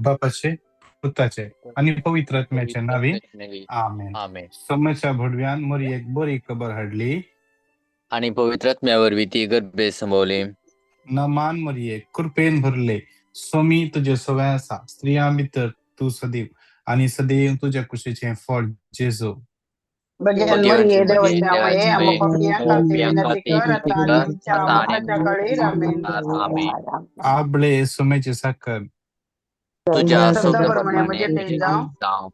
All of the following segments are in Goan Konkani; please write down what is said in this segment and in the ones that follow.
बापाचे, पुताचे आनी पवित्र आत्म्याच्या नांवी, आमेन. आमेन. सोम्याच्या भडव्यान मरियेक बरी खबर हाडली आणि पवित्र आत्म्या वरवीं ती गर्भे संभवली. नमान मरिये, कृपेन भरले, स्वामी तुजे सवय आसा, स्त्रियां भितर तूं सदैव आनी सदैव तुज्या कुशीचें फळ जेजू. भगवान भगवंती मरिये मरिये देवाच्या माये, देवाची आम्हा माये, पापयां खातीर आम्हा विनंती खातीर कर विनंती आता आणि कर आमच्या आता आणि मरणाच्या काळी. आमेन. आमेन. आबळे सोम्याचे साखर. तुझ्या शब्दाप्रमाणे शब्दाप्रमाणे म्हजे तुझे थंय जावं. जावं.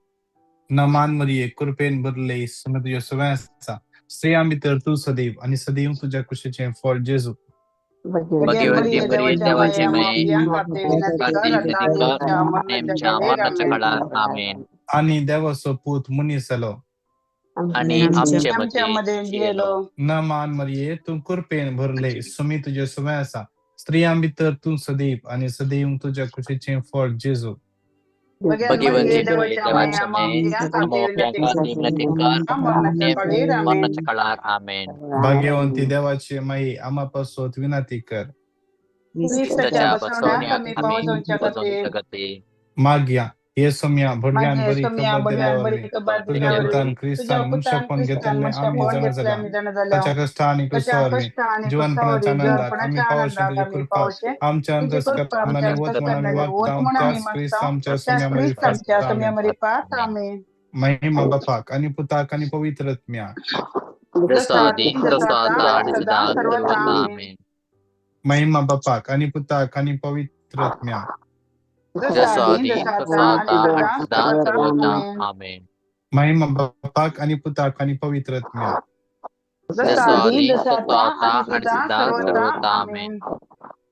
नमान मरिये, कृपेन भरले, स्वामी तुजे सवय आसा, स्त्रियां भितर तूं सदैव आनी सदैव तुज्या कुशीचें फळ जेजू. भगवान भगवंती मरिये मरिये देवाच्या माये, देवाची आम्हा माये, पापयां खातीर विनंती कर खातीर आता विनंती आणि कर आमच्या आणि मरणाच्या आमच्या काळी. मरणाच्या आमेन. काळार. आमेन. आनी देवाचो पूत मनीस जालो आणि आमचे आमच्या मध्ये मध्ये जियेलो. जियेलो. नमान मरिये, तूं कृपेन भरले, स्वामी तुजे सवय आसा, स्त्रियां भितर तूं सदैव आनी सदैव तुज्या कुशीचें फळ जेजू. भगवान भगवंती मरिये मरिये देवाच्या माये, देवाची आम्हा माये, पापयां आम्हा खातीर पापयां विनंती खातीर विनंती कर कर मरणाच्या आणि काळी. आमेन. मरणाच्या काळार. आमेन. भाग्यवंती देवाची माई, आम्हा पासत विनंती कर. क्रिस्ताच्या क्रिस्ताच्या बसवण्याक बसवण्याक आमी आमी पावोवच्या पावोवच्या खातीर. खातीर. मागया हे सोम्या भडव्यान मागे बरी सोम्या खबर बडव्यान दिल्या बरी वरवीं खबर तुज्या दिल्या पुतान वरवीं तुज्या क्रिस्तान पुतान मनशापण क्रिस्तान घेतिल्लें आमी मनशापण जाणा घेतलें जाल्या, आमी जाणा जाल्या, ताच्या कश्टा आनी ताच्या क्रुसा वरवीं कश्ट आनी क्रुसा जिवनपणाच्या वरवीं आनंदात आमी जिवनपणाच्या पावोवचें आनंदात तुजी आमी कृपा पावचें आमच्या तुजी कृपा अंतस्करणांनी आमच्या वत म्हूण आमी अंतस्करणांनी वत मागता, म्हूण आमी त्याच मागता, क्रिस्त आमच्या त्याच सोम्या मरी क्रिस्त आमच्या पात. सोम्या आमेन. मरी पात. आमेन. महिमा बापाक आनी पुताक आनी पवित्र आत्म्याक. जसो जसो आदी आदी तसो तसो आता आता आणि आणि सदा सदा सर्वथा. सर्वथा. आमेन. आमेन. महिमा बापाक आनी पुताक आनी पवित्र आत्म्याक. जसो जसो आदी आदी तसो तसो आता आणि आता सदा आणि सदा सर्वथा. सर्वथा. आमेन. आमेन. महिमा बापाक आनी पुताक आनी पवित्र आत्म्याक. जसो जसो आदी आदी तसो तसो आता आता आणि आणि सदा सदा सर्वथा. सर्वथा. आमेन. आमेन.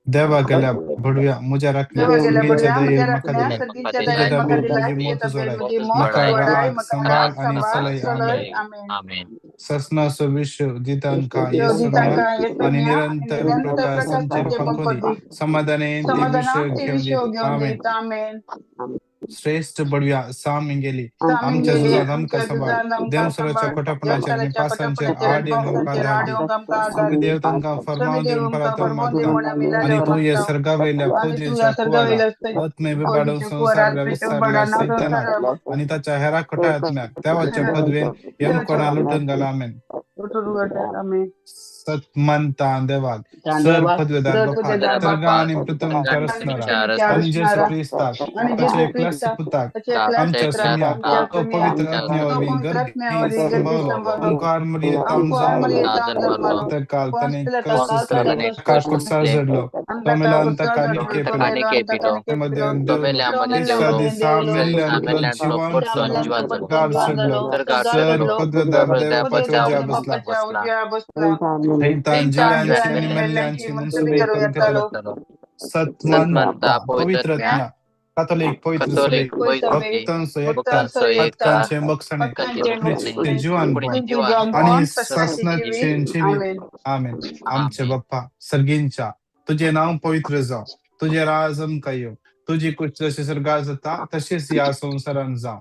देवा गेल्या भडव्या म्हज्या राखण्या देवा गेल्या सर्गींच्या बडव्या दयेन म्हज्या म्हाका राखण्या दिलाय, सर्गीच्या म्हाका तुज्या दयेन दिलाय, म्हाका दाबेर दिलाय, म्हजी तुज्या मोत दाबेर जोडाय, म्हजी मोत म्हाका जोडाय, जोडाय, राख म्हाका सांबाळ राख आनी सांबाळ चलय. आमेन. चलय. आमेन. आमेन. ससनाचो विश्व दितांकां देव हे सोम्या दितांकां हे आनी सोम्या आणि निरंतर निरंतर प्रकाश प्रकाश आमचेर आमचेर फांकोदी, पंकोदी, समाधानान ते समाधानान विश्व ते घेवन विश्व दीत. घेवन आमेन. दीत. आमेन. श्रेश्ठ बडव्या साम मिंगेली, आमच्या सामिंगेली झुजांत आमकां आमच्या सांबाळ, झुजांत आमकां देंवसराच्या सांबाळ, कोठापणाचेर आनी देंवचाराच्या पासांचेर कोठापणाचेर आड आनी येवंक आमकां पावसांचेर आदार आड दी. येवंक आमकां आदार स्वामी दी. देव तांकां स्वामी फरमाव देव दिवन आमकां पराथो फरमाव मागता दिवन म्हूण आमी आनी लाल्यार तूं हे मागता सर्गावयल्या आनी तूं फौजेच्या ह्या कुवारा सर्गावयल्या आत्मे बिबाडून फौजेच्या संवसार कुवारात विस्तारल्या बिबाडान सैतानाक संवसार आनी ताच्या हेरा खोट्या आत्म्याक देवाच्या पदवेन यमकोणा लुटून घाला. आमेन. लुटून घाला. आमेन. सतमंता देवाक सर पदवेदार सर बापाक पदवेदार सर्गा बापाक आनी पृथ्वीच्या आणि रचणारा पृथ्वीच्या आनी जेजू रचणारा क्रिस्ताक आणि ताच्या जेजू एकल्याच क्रिस्ताक पुताक ताच्या एकल्याच आमच्या पुत्राक सोम्याक आमच्या तो सोम्याक पवित्र आत्म्या तो वरवीं पवित्र आत्म्या गर्भी वरवीं गर्भी संभवलो, संभवलो, ओंकार मरिये तावन अंकुर जन्मलो, मरियेतान जन्मलो, काल ताणें पोंस कश्ट पिलातान सोंसले, ताणें ताका कश्ट कुर्सार सोंसले, चडलो, आनी तो ताका मेलो आनी कुर्सार ताका चडलो, निके तो पिलो, मेलो आनी ताका निके पिलो, मध्ये देवलो, दिसा दिसा मेल्ल्यांतलो जिवान जालो, गार चडलो, सर पदवेदार देवाच्या उजव्या बसला, उजव्या बसला, थंय तान थंय जिव्यांची जिव्यांची आनी आनी मेल्ल्यांची मेल्ल्यांची मनसुबे मनसुबी करूंक करूंक येतलो. येतलो. सतमंता सतमंता पवित्र पवित्र आत्म्या कातोलीक पवित्र कथोलीक सभेक पवित्र भक्तांचो एकता भक्तांचो एकता पातकांचें मोगसाणें पथकांचे कुडीचें मोगसाणें जिवानपण कुडीचें जिवानपण आनी सस्नाचें सासणाचें जिवीत. जिवीत. आमेन. आमेन. आमचे आमेन. बाप्पा सर्गींच्या तुजें नांव पवित्र जावं, तुजें राज आमकां येवं, तुजी कुश जशी स्वर्गार जाता तशीच ह्या संवसारांत जावं.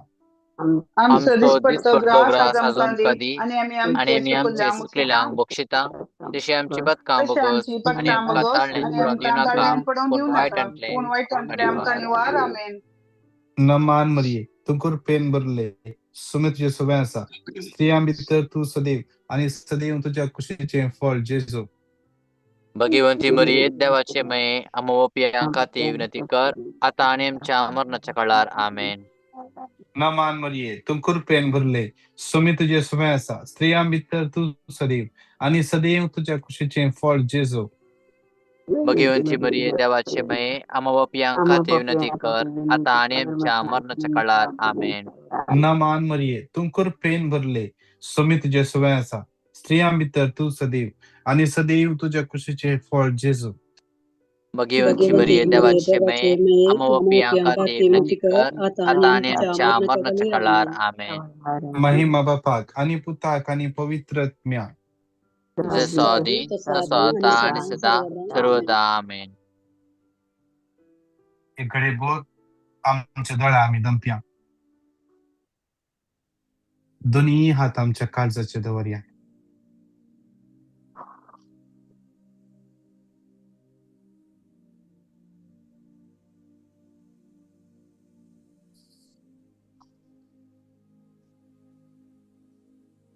आमचो आमचो दिसपट्टो दिसपट्टो ग्रास ग्रास आज आज आमकां आमकां दी दी आनी आमी आनी आमचे आमी आमचे चुकल्ल्यांक चुकलेल्यांक बक्षिता बक्षिता तशी आमची पथकां तशें बोगस आमची आनी पथकां आमकां बोगस ताळण्यान आनी पडोवन आमकां दिवनाका ताळण्यान पडोवन पूण दिवं नाका वायटांतलें पूण वायटांतलें आमकां निवार. निवार. आमेन. नमान मरिये, तूं कृपेन भरले, सुमे तुजे सवय आसा, स्त्रियां भितर तूं सदैव आनी सदैव तुज्या कुशीचें फळ जेजू. भगवंती मरिये देवाचे मये आम्हा पापयां खातीर विनंती कर आता आनी आमच्या मरणाच्या काळार. आमेन. नमान मरिये, तूं कृपेन भरले, सुमे तुजे सवय आसा, स्त्रियां भितर तूं सदैव आनी सदैव तुज्या कुशीचें फळ जेजू. भगवंती मरिये देवाचे मये आम्हा पापयां खातीर विनंती कर आता आनी आमच्या मरणाच्या काळार. आमेन. नमान मरिये, तूं कृपेन भरले, सुमे तुजे सवय आसा, स्त्रियां भितर तूं सदैव आनी सदैव तुज्या कुशीचें फळ जेजू. भगवंती मरिये देवाचे मये आम्हा पापयां खातीर विनंती कर आता आनी आमच्या मरणाच्या काळार. आमेन. महिमा बापाक आनी पुताक आनी पवित्र आत्म्याक. जसो आदी तसो आता आणि सदा सर्वदा. आमेन. एक घडये बोध आमचे दोळे आमी दमप्या, दोन्ही हात आमच्या काळजाचे दवरया.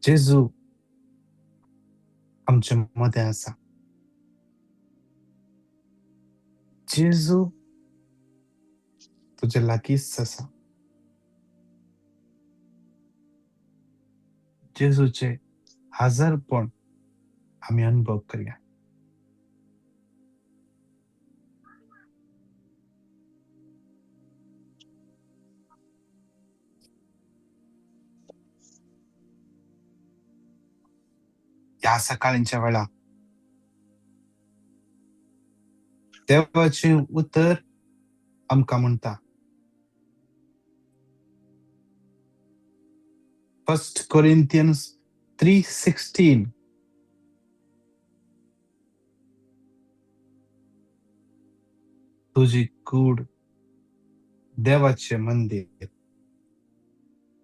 जेजू आमचे मदें आसा. जेजू तुजे लागींच आसा. जेजूचे हाजरपण आमी अनुभव करया. ह्या सकाळींच्या वेळा देवाचें उतर आमकां म्हणटा, 1 Corinthians 3:16, तुजी कूड देवाचें मंदीर,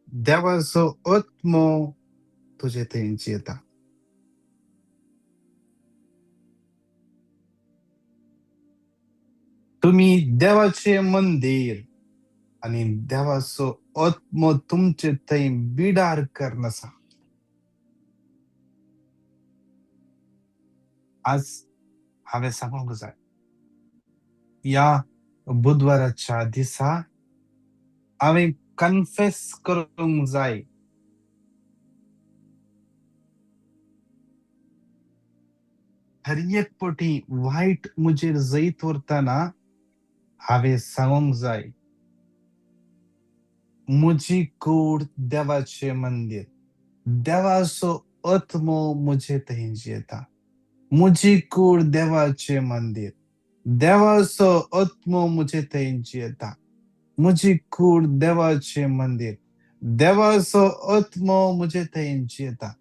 देवाचो आत्मो तुजे थंय जियेता. तुमी देवाचें मंदीर आनी देवाचो आत्मो तुमचे थंय बिडार करनासा. आज हांवें सांगूंक जाय, ह्या बुधवाराच्या दिसा हांवें कन्फेस करूंक जाय, हर एक पटी वायट म्हजेर जैत व्हरतना हांवें सांगूंक जाय, म्हजी कूड देवाचें मंदीर, देवाचो आत्मो म्हजे थंय जियेता. म्हजी कूड देवाचें मंदीर, देवाचो आत्मो म्हजे थंय जियेता. म्हजी कूड देवाचें मंदीर, देवाचो आत्मो म्हजे थंय जियेता.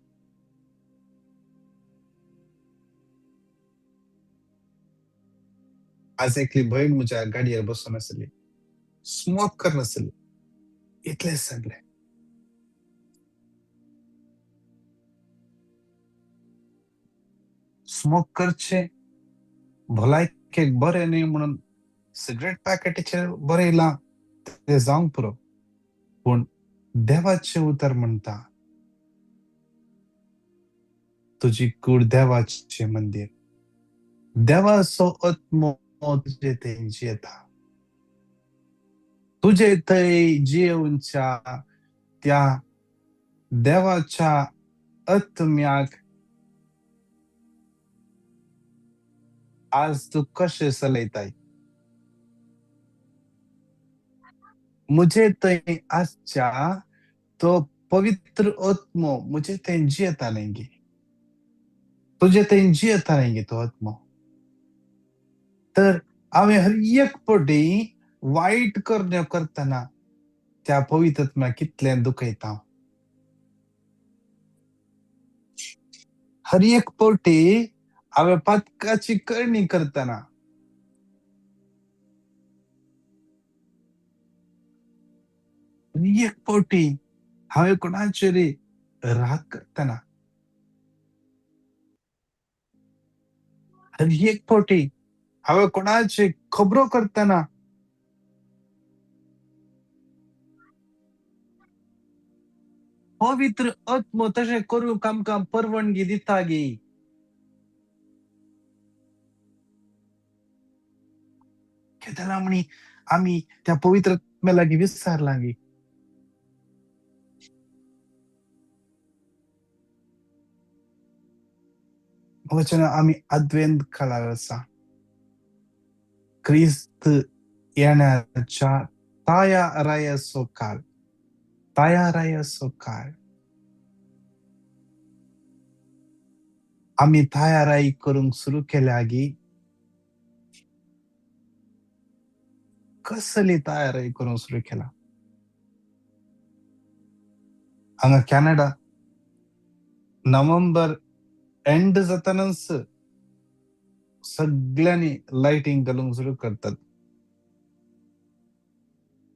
आज एकली भयण म्हज्या गाडयेर बसून आसली, स्मोक करनासली, इतलें सांगलें. स्मोक करचें भलायकेक बरें न्हय म्हणून सिगरेट पॅकेटीचेर बरयलां तें जावंक पुरो, पूण देवाचें उतर म्हणटा तुजी कूड देवाचें मंदीर, देवाचो आत्मो तुजे थंय जियेता. तुजे थंय जियेवच्या त्या देवाच्या आत्म्याक आज तूं कशें चलयताय? म्हजे थंय आसच्या तो पवित्र आत्मो म्हजे थंय जियेता न्हय गे, तुजे थंय जियेता न्हय गे तो आत्मो. तर हांवें हर एक पटी वायट करण्यो करतना त्या पवित्र आत्म्याक कितलें दुखयता. हर एक पटी हांवें पातकाची करणी करतना एक पटी हांवें कोणाचेर राग करतना, हर एक पटी हांवें कोणाचे खबरो करतना, पवित्र आत्मो तशें करूंक आमकां परवानगी दिता गे. केदला म्हणी आमी त्या पवित्र आत्म्या लागीं विचारलां गे. वचन आमी आद्वेंत काळार आसा. क्रिस्त येण्याच्या तयारायेचो काळ, तयारायेचो काळ. आमी तयाराय करूंक सुरू केल्या गी? कसली तयारी करूंक सुरू केला? हांगा कॅनडा नोव्हेंबर एंड जातनाच सगळ्यांनी लायटींग घालूंक सुरू करतात.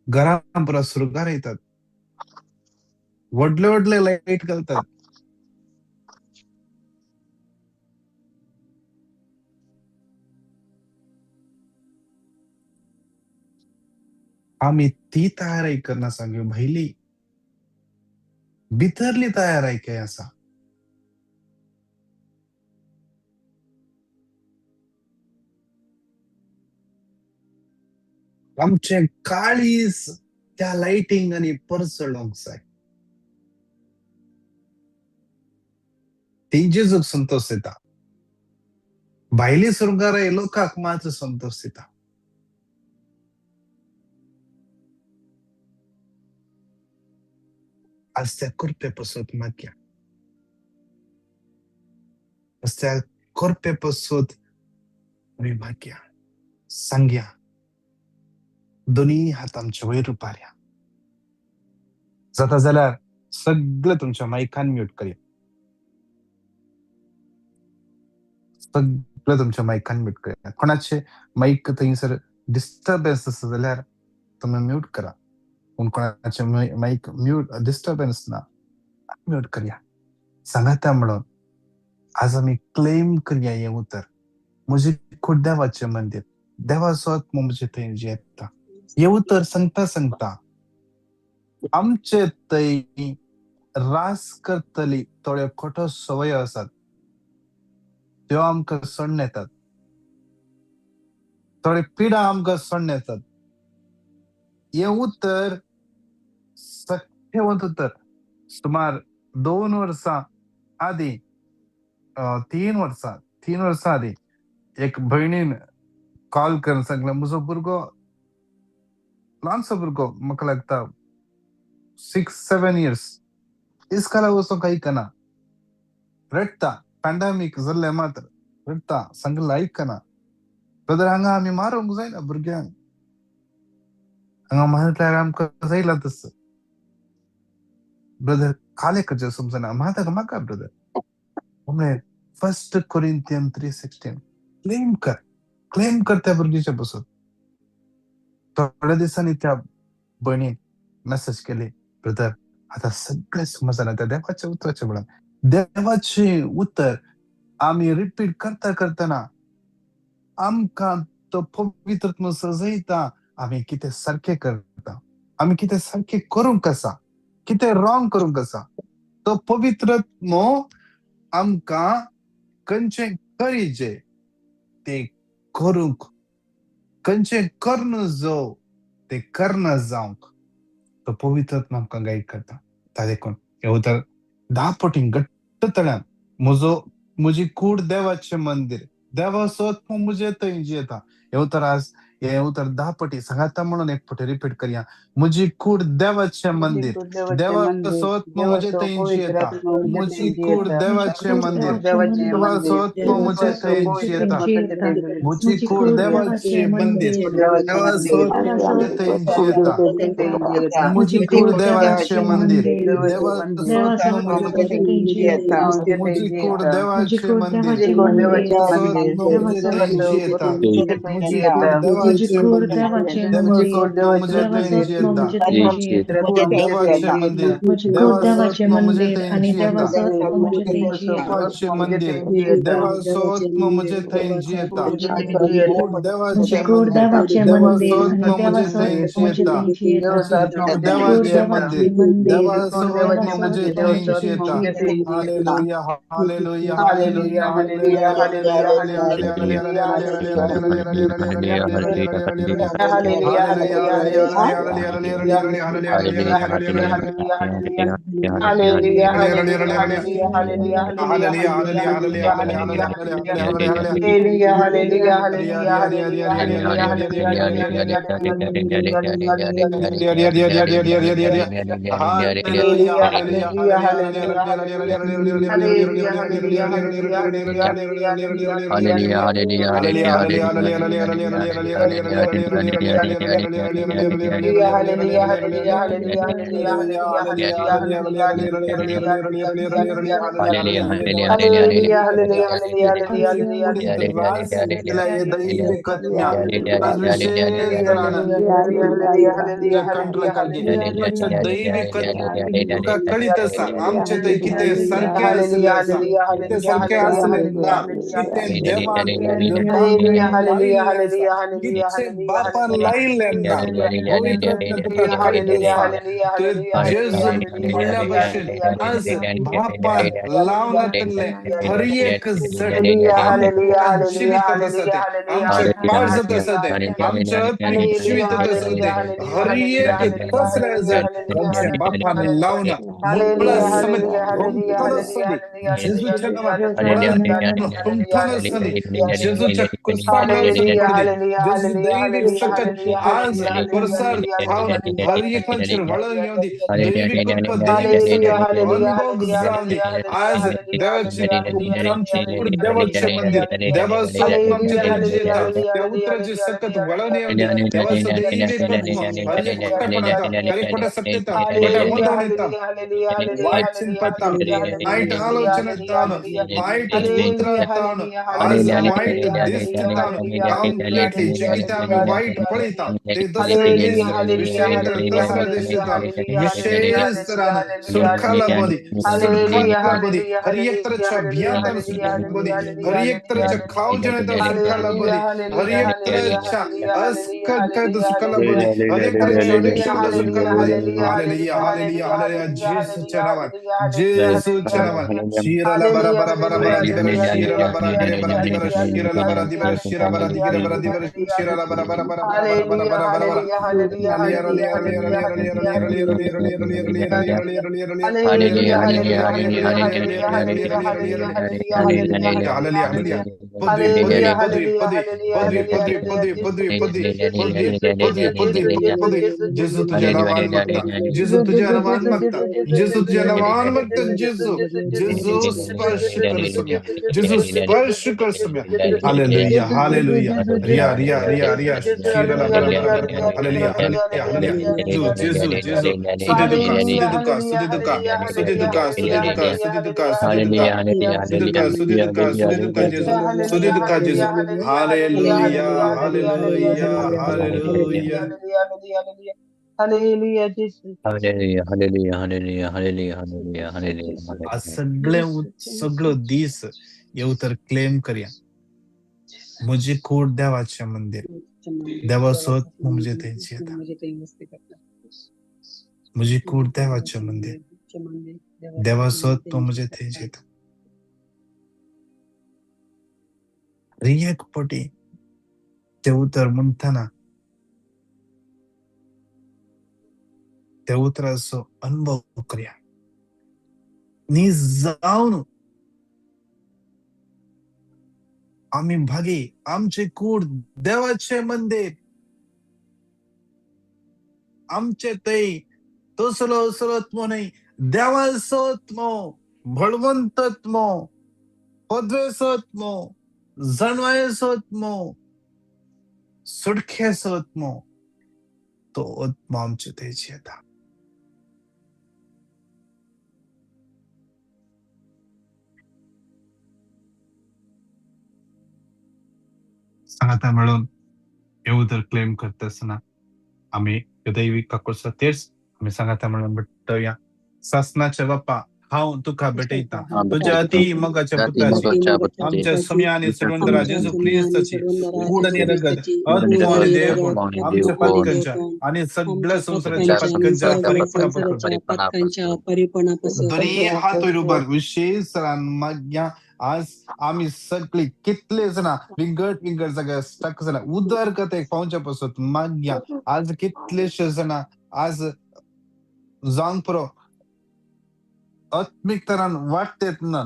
घरां पुरा सुरगार येतात, व्हडले व्हडले लायट घालतात. आमी ती तयारी करना सांग, भायली भितरली तयारी काय आसा? आमचें काळीज त्या लायटिंगांनी परजळोंक जाय. ती जेजूक संतोश दिता. भायली शृंगाराय लोकांक मात्र संतोश दिता. आज त्या कृपे पासून मागया, आज त्या कृपे पासून आमी मागया, सांगया, दोनी हात आमचे वयर उबारया. जाता जाल्यार सगळे तुमच्या मायकान म्यूट करया, सगळे तुमच्या मायकान म्यूट करया. कोणाचे मायक थंयसर डिस्टर्बन्स आसा जाल्यार तुमी म्यूट करा, पूण कोणाचे मायक म्यूट डिस्टर्बन्स ना, म्यूट करया. सांगाता म्हणून आज आमी क्लेम करया हें उतर, म्हजी कूड देवाचें मंदीर, देवाचो आत्मो म्हजे थंय जियेता. हें उतर सांगता सांगता आमचे थंय रास करतली थोड्यो खोटो संवयो आसात, त्यो आमकां सोडून येतात, थोड्यो पिडा आमकां सोडून येतात. हें उतर सत्यवंत उतर. सुमार 2 वर्सां आदीं, 3 वर्सां आदीं एक भयणीन कॉल करून सांगलें, म्हजो भुरगो ल्हानसो भुरगो, म्हाका लागता 6-7 इयर्स, इस्कालाक वचोंक आयकना, रडटा, पॅन्डेमीक जाल्लें मात्र रडटा, सांगलें आयकना. ब्रदर हांगा आमी मारूंक जायना भुरग्यांक, हांगा मारल्यार आमकां जायला तसो. ब्रदर काले करचें समजना, म्हाका म्हाका ब्रदर म्हळें 1 Corinthians 3:16 claim कर, क्लेम कर त्या भुरग्याच्या पासून. थोड्या दिसांनी त्या भयणीन मेसेज केली, ब्रदर आतां सगळें समजना त्या देवाच्या उतराच्या बळान. देवाचें उतर आमी रिपीट करता करतना आमकां तो पवित्र आत्मो सजयता. आमी कितें सारकें करता, आमी कितें सारकें करूंक आसा, कितें रॉंग करूंक आसा, तो पवित्र आत्मो आमकां खंयचें करीजे तें करूंक, खंयचें करना जावं तें करना जावंक तो पवित्र आत्मो आमकां गायड करता. ता देखून हें उतर 10 पटीन घट्ट तळ्यान, म्हजो म्हजी कूड देवाचें मंदीर, देवाचो आत्मो म्हजे थंय जियेता. हें उतर आज, हें उतर 10 पटी सांगाता म्हणून एक पटी रिपीट करया. म्हजी कूड देवाचें मंदीर, देवाचो आत्मो म्हजे थंय जियेता. म्हजी कूड देवाचें मंदीर, देवाचो आत्मो म्हजे थंय जियेता. म्हजी कूड देवाचें मंदीर, देवाचो आत्मो म्हजे थंय जियेता. म्हजी कूड देवाचें मंदीर, देवाचो आत्मो म्हजे थंय जियेता. म्हजी कूड देवाचें मंदीर, देवाचो आत्मो म्हजे थंय जियेता. म्हजी कूड देवाचें मंदीर, देवाचो आत्मो म्हजे थंय जियेता. कूड देवाचें मंदीर, देवाचो आत्मो म्हजे थंय जियेता. देवाचें मंदीर, देवाचो आत्मो म्हजे थंय जियेता. कूड देवाचें मंदीर, देवाचो आत्मो म्हजे थंय जियेता. देवाचें मंदीर, देवाचो आत्मो म्हजे थंय जियेता. Hallelujah, hallelujah, hallelujah, hallelujah, hallelujah, आमचे थंय कितें सारकें आसलें आसा, कितें सारकें आसलें ना, कितें देवाक आसा, बापान लायिल्लें ना, पवित्र आत्म्यान तुका कळीत आसा. तुवें जेजून म्हणल्या भशेन आज बापान लावनातलें हर एक जड आमच्या जिवितात आसा तें, आमच्या काळजांत आसा तें, आमच्या आत्मीक जिवितात आसा तें, हर एक तसलें जड आमच्या बापान लावना मुळा समेत हुमटून आसली जेजूच्या नांवान, मुळान हुमटून आसली जेजूच्या क्रुसा मुळार पडली. जेजू दैवीक सकत आज परसार थावन हर एकाचेर वळून येवंदी. दैवीक कृपा, दैवीक सकत अनुभव जावंदी. आज देवाची आमची कूड देवाचें मंदिर, देवाचो आत्मा आमचे थंय जियेता, त्या उतराची सकत वळून येवंदी. देवाचो दैवीक आत्मा हर एक खोटेपण येता, हर एक खोट्या सत्य येता, खोट्या गोंदळ येता, वायट चिंतपा येता, वायट आलोचना येता, वायट उतरां येता, आज वायट दिश्ट येता, कंप्लीटली जिवित आमी वायट पळयता ते दुसरे दीस विशेष दुसरे दीस येता, विशेष तरान सुटकाला बोली, सुटकाला बोली, हर एक तरेच्या भियांतान सुटकाला बोली, हर एक तरेच्या खावजणेंत सुटकाला बोली, हर एक तरेच्या अस्कत काय सुटकाला बोली, हर एक तरेच्या अडॅक्शन सुटकाला बोली. हालेलुया, हालेलुया, हालेलुया. जेजूच्या नावान, जेजूच्या नावान. शिराला बरा बरा बरा बरा दिबरा शिराला बरा करे बरा दिबरा शिराला बरा दिबरा शिरा बरा दिगरे बरा दिबरा शिराला बरा बरा बरा बरा बरा बरा बरा बरा. हालेलुया, हालेलुया. पदवी पदवी पदवी पदवी पदवी पदवी पदवी पदवी पदवी पदवी पदवी पदवी. जेजू तुझ्या नावान मागता, जेजू तुझ्या नावान मागता, जेजू तुझ्या नावान मागता. जेजू, जेजू स्पर्श कर सुम्या, जेजू स्पर्श कर सुम्या. हालेलुया, हालेलुया. रिया रिया रिया रिया शिराला बरा बरा बरा. हालेलुया, हालेलुया, हालेलुया. जेजू, जेजू, जेजू. सुदे दुका, सुदे दुका, सुदे दुका, सुदे दुका, सुदे दुका, सुदे दुका, सुदे दुका, सुदे दुका, सुदे दुका, सुदे दुका, जेजू, सुदे दुका, जेजू. हालेलुया, हालेलुया, hallelujah. Hallelujah, Jesus. Hallelujah, hallelujah, hallelujah, hallelujah, hallelujah, hallelujah. आज सगळे सगळो दीस येव तर क्लेम करया, म्हजी कूड देवाचें मंदिर, देवाचो आत्मो म्हजे थंय जियेता. म्हजी कूड देवाचें मंदिर, देवाचो आत्मो म्हजे थंय जियेता. एक पटी ते उतर म्हणटना त्या उतराचो अनुभव करया, नी जावन आमी भागी. आमचे कूड देवाचें मंदिर, आमचे थंय तसलो असलो आत्मो न्हय, देवाचो आत्मो, बळवंत आत्मो, पदवेचो आत्मो, जाणवायेचो आत्मो, सुटकेचो आत्मो, तो आत्मो आमचे थंय जियेता. सांगाता मेळून हे उतर क्लेम करता आसतना आमी दैवीक काकुळसा तेच आमी सांगाता मेळून भेटोवया. सासनाचे बाप्पा, हांव तुका भेटयता तुज्या अति मोगाच्या पुताची, आमच्या सुम्या आनी सरवंदरा जेजू क्रिस्ताची कूड आनी रगत, आत्मो आनी देवपण आमच्या पातकांच्या आनी सगळ्या संवसाराच्या पातकांच्या परिपणापासून दोन्ही हात वयर उबार. विशेष माग्या आज आमी सगळी कितले जाणां विंगड विंगड जाग्यार स्टक जाणां उदरगतेक पावच्या पासत माग्या. आज कितलेशे जाणां आज जावंक पुरो आत्मीक तरान वाडटेत ना.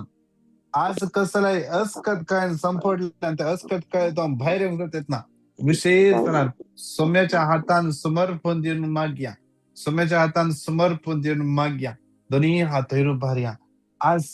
आज कसलाय अस्कत काय संपडल्यान त्या अस्कत काय तो भायर येवंक येत ना. विशेष तरान सोम्याच्या हातान समर्पण दिवन मागया, सोम्याच्या हातान समर्पण दिवन मागया. दोन्ही हात वयर उबारया. आज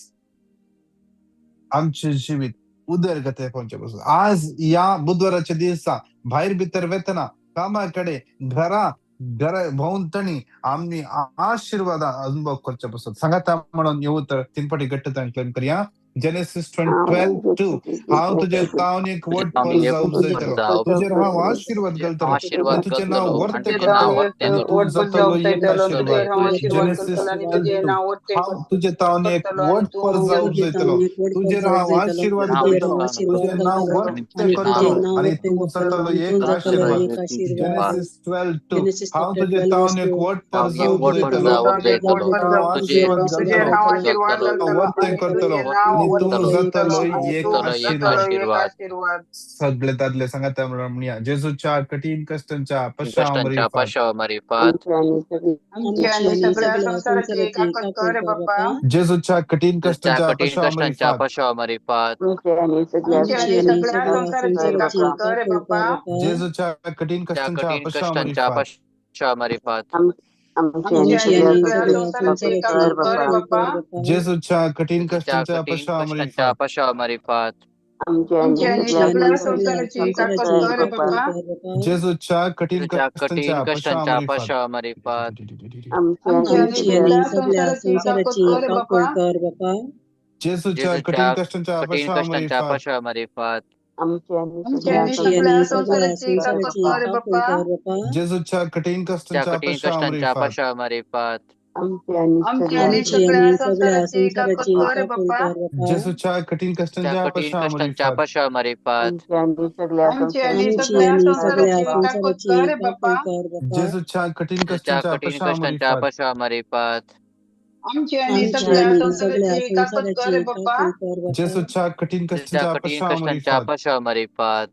आमचें जिवीत उदरगतेक पावचे पासून आज ह्या बुधवाराच्या दिसा भायर भितर वेतना कामा कडेन घरा घरा भोंवतणी आमी आशिर्वादा अनुभव करचे पासून सांगाता म्हणून येऊ तर तीन फाटी घट्ट क्लेम करया. जेनेसिस 12:2 हांव तुजें तावन एक तुजें व्हड तावन पर एक जावप व्हड जायतलो, जावप तुजेर हांव आशिर्वाद तुजेर घालतलो आशिर्वाद आनी तुजें नांव घालतलो वर्तें आनी तुजें करतलो नांव वर्तें आनी तूं वटभर जातलो जावप एक जायतलो, आशिर्वाद. तुजेर हांव आशिर्वाद जेनेसिस करतलो आनी तुजें 12:2 नांव वर्तें हांव तुजें तावन एक करतलो आनी व्हड पर तूं जावप जायतलो, तुजेर हांव आशिर्वाद हांव घालतलो, तुजें नांव आनी वर्तें तुजें करतलो नांव आनी तूं जातलो एक जातलो आशिर्वाद. एक आशिर्वाद. जेनेसिस 12:2 हांव तुजें तावन एक व्हड पर हांव एक जावप व्हड पर जायतलो, जावप तुजेर जायतलो, हांव तुजेर आशिर्वाद तुजेर घालतलो, हांव आशिर्वाद घालतलो, घालतलो वर्तें आनी करतलो तुजें नांव आनी तूं वर्तें जातलो करतलो आनी एक तूं जातलो एक जातलो आशिर्वाद. एक आशिर्वाद. आशिर्वाद. सगळे दादले सांगाता म्हणया, जेजूच्या कठीण कश्टांच्या पश्चाव कश्टांच्या मरिफात पाशाव मरिफात, आमची आनी सगळ्या संवसाराची काकत कर बाप्पा. जेजूच्या कठीण जेजूच्या कश्टांच्या कठीण पश्चाव कश्टांच्या मरिफात पाशाव मरिफात, आमची आनी सगळ्या संवसाराची काकत कर बाप्पा. जेजूच्या कठीण त्या कश्टांच्या कठीण पश्चाव कश्टांच्या मरिफात पाशाव मरिफात, आमची आनी सगळ्या संवसाराची काकत कर बाप्पा. जेजूच्या कठीण जेजूच्या कश्टांच्या कठीण पश्चाव कश्टांच्या मरिफात पाशाव मरिफात, आमची आनी सगळ्या संवसाराची काकत कर बाप्पा. जेजूच्या कठीण जेजूच्या कठीण कश्टांच्या पश्चाव कश्टांच्या मरिफात पाशाव मरिफात, आमची आनी सगळ्या संवसाराची काकत कर बाप्पा. जेजूच्या कठीण जेजूच्या कश्टांच्या कठीण पश्चाव कश्टांच्या मरिफात पाशाव मरिफात, आमची आनी सगळ्या संवसाराची काकत कर बाप्पा. जेजूच्या कठीण त्या कश्टांच्या कठीण पश्चाव कश्टांच्या मरिफात पाशाव मरिफात, आमची आनी सगळ्या संवसाराची काकत कर बाप्पा. जेजूच्या कठीण त्या कश्टांच्या कठीण पश्चाव कश्टांच्या मरिफात पाशाव मरिफात, आमची आनी सगळ्या संवसाराची काकत कर बाप्पा. जेजूच्या कठीण जेजूच्या कश्टांच्या कठीण पश्चाव कश्टांच्या मरिफात पाशाव मरिफात, आमची आनी सगळ्या संवसाराची काकत कर बाप्पा. जेजूच्या कठीण जेजूच्या कश्टांच्या कठीण पश्चाव कश्टांच्या मरिफात पाशाव मरिफात,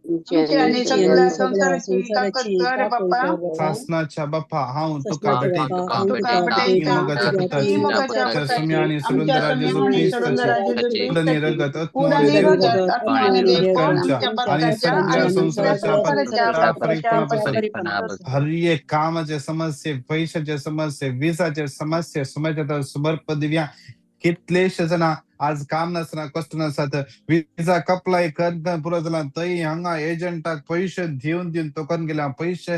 आमची आनी सगळ्या संवसाराची काकत कर बाप्पा. सासनाच्या बाप्पा हांव तुका हांव भेटयता, तुका हांव तुका भेटयता, ती भेटयता, मोगाच्या ती पुताची, मोगाच्या आमच्या पुताची, सुम्या आनी आमच्या सुरंदरा सुम्या जेजू आनी क्रिस्ताची सुरंदरा जेजू क्रिस्ताची, कुडनी क्रिस्ताची रगत आत्मो कुड आनी आनी देवपण रगत आत्मो आनी आनी देवपण आमच्या आमच्या आनी पत्काच्या सगळ्या आनी सगळ्या संवसाराच्या संवसाराच्या पत्ता पत्काच्या फरीकपणापासून फरीकपणापासून, हर एक कामाचे समस्ये, पैशाचे समस्ये, विसाचे समस्ये, समाजात समर्पण दिव्या. कितलेशे जाणां आज काम नासतना कश्ट नासत विजाक अप्लाय करता पुरो जाला, थंय हांगा एजंटाक पयशे दिवन दिवन तोकन गेल्या, पयशे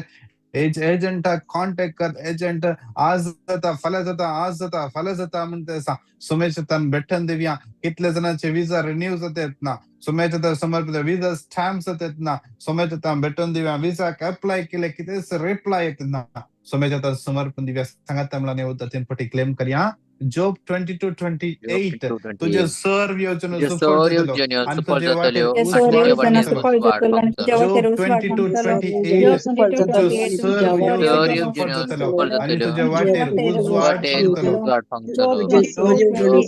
एजंटाक कॉन्टेक्ट कर, एजंट आज जाता फाल्यां जाता, आज जाता फाल्यां जाता म्हणटा आसा. सुमेशतान बेठन दिवया. कितले जाणांचे विजा रिन्यू जाता ना, सुमेशता समर्पित विजा स्टॅम्प जातात ना, सुमेशतान बेठन दिवया. विजाक अप्लाय केले कितेंच रिप्लाय येत ना, सुमेशता समर्पण दिवया. सांगाता म्हणून येवता तीन पटी क्लेम करया. जोब 22:28 तुझे सर्व योजना तुझे सुफळ सर्व जातलो योजन्यो आनी सुफळ तुजे वाटेर जातल्यो तुझे आनी उजवाड तुजे सर्व योजना वाटेर फांकतलो. सुफळ उजवाड जातलो आनी तुज्या फांकतलो. जोब वाटेर उजवाड फांकतलो. 22:28 जोब तुझे 22:28 सर्व तुझ्या सर्व योजना वाटेर सुफळ योजन्यो जातलो सुफळ आनी जातल्यो तुजे वाटेर वाटेर उजवाड वाटेर फांकतलो. उजवाड फांकतलो. जोब 22:28